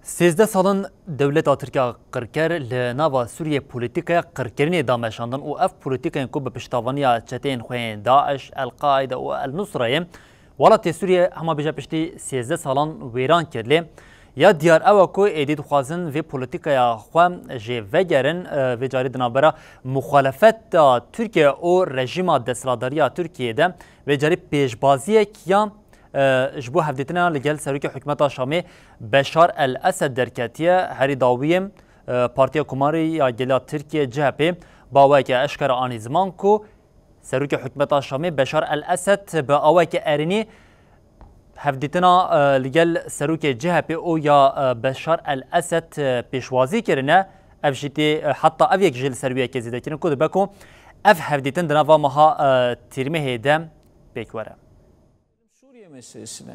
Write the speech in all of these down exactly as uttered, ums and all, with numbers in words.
Sêzdeh sal in dewleta Tirk ya qirker li nava Sûriyê polîtîkaya qirkirinê da meşandin û ev polîtîkayên ku bi piştavaniya çeteyên xwe yên DAIŞ, El-Qaîde û El-Nusrayê welatê Sûriyê hema bêje piştî sêzdeh salan wêran kir. Lê ya diyar ew e ku êdî dixwazin vê polîtîkaya xwe jê vegerin, e, vê carî di navbera muxalefeta Tirkiye û rejîma desthilatdariya Tirkiyeyê de vê carî pêşbaziyek ya e, ji bo hevdîtina li gel serokê hikûmeta Şamê Beşar El Esed derketiye. Herî dawiyê, e, Partiya Komarî ya Gela Tirkiye, C H P, bi awayeke eşkere anî ziman ku serokê hikûmeta Şamê Beşar El Esed bi awayeke erênî hevdîtina, e, li gel serokê C H P û ya, e, Beşar El Esed, e, pêşwazî kirine. Ev jî tê, e, heta ev yek jî li ser wî yekê zêde kirin ku dibe ku ev hevdîtin di nava meha, e, Tîrmehê de pêk were. Suriye meselesine.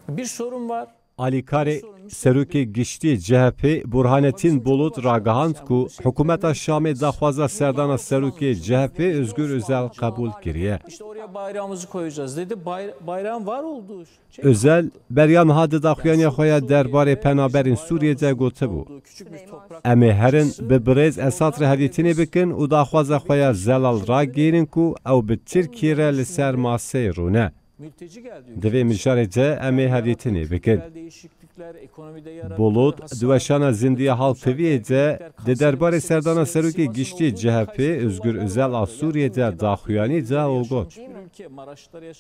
Bir sorun var. Alîkarê serokê giştî C H P Burhanettin Bulut ragihand ku hikûmeta Şamê daxwaza serdana serokê C H P Özgür Özel qebûl kiriye. İşte oraya bayrağımızı koyacağız dedi. Bay- bayrağın var olduğu şey. Özel beriya niha di daxuyaniya xwe ya derbarê penaberên Sûriyê de gotibû, Em ê herin bi birêz Esad re hevdîtinê bikin û daxwaza xwe ya zelal ragihînin ku ew bi Tirkiyê re li ser maseyê rûne. Di vê mijarê de em ê hevdîtinê bikin. Bolot di weşana Zindiya Halk T V'yê de di derbarê serdana serokê giştî C H P Özgür Özel a Sûriyê de daxuyanî da û got,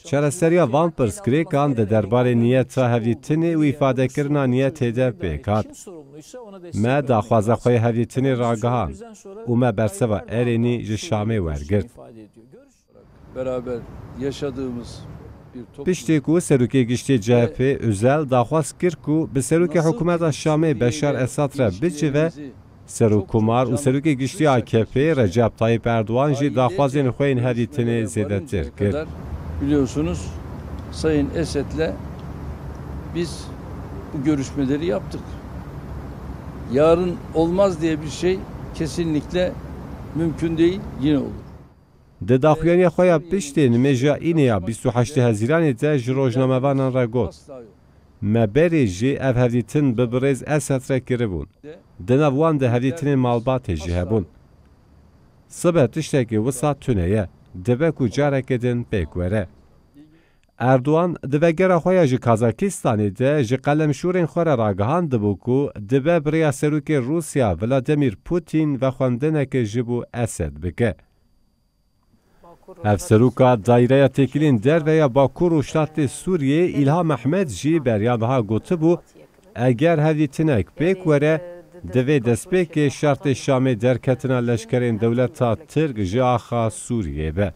Çareseriya van pirsgirêkan di derbarê niyeta hevdîtinê û îfadekirina niyetê de pêk hat. Me daxwaza xwe ya hevdîtinê ragihand û me bersiva erênî ji Şamê wergirt. Beraber yaşadığımız bir toplum. Piştî ku serokê giştî C H P Özel daxwaz kir ku bi serokê hikûmeta Şamê Beşar Esad re bicive, Serokkomar û serokê giştî A K P Recep Tayyip Erdogan jî daxwazên xwe yên hevdîtinê zêdetir kir. Biliyorsunuz Sayın Esed'le biz bu görüşmeleri yaptık. Yarın olmaz diye bir şey kesinlikle mümkün değil, yine olur. Di daxuyaniya xwe ya piştê nimêja înê ya bîst û heştê Hezîranê de ji rojnamevanan re got, Me berê jî ev hevdîtin bi birêz Esed re kiribûn. Di nav wan de hevdîtinên malbatê jî hebûn. Sibe tiştekî wisa tune ye. Dibe ku careke din pêk were. Erdogan di vegera xwe ya ji Kazakistanê de ji qelemşûrên xwe re ragihandibû ku dibe bi rêya serokê Rûsya Vladimir Putin vexwendineke ji bo Esed bike. Hevseroka Daîreya Têkiliyên Derve ya Bakur û Şartê Sûriyê Îlham Ehmed jî beriya niha gotibû, Eger hevdîtinek pêk were, divê destpêkê şertê Şamê derketina leşkerên dewleta Tirk ji axa Sûriyê be.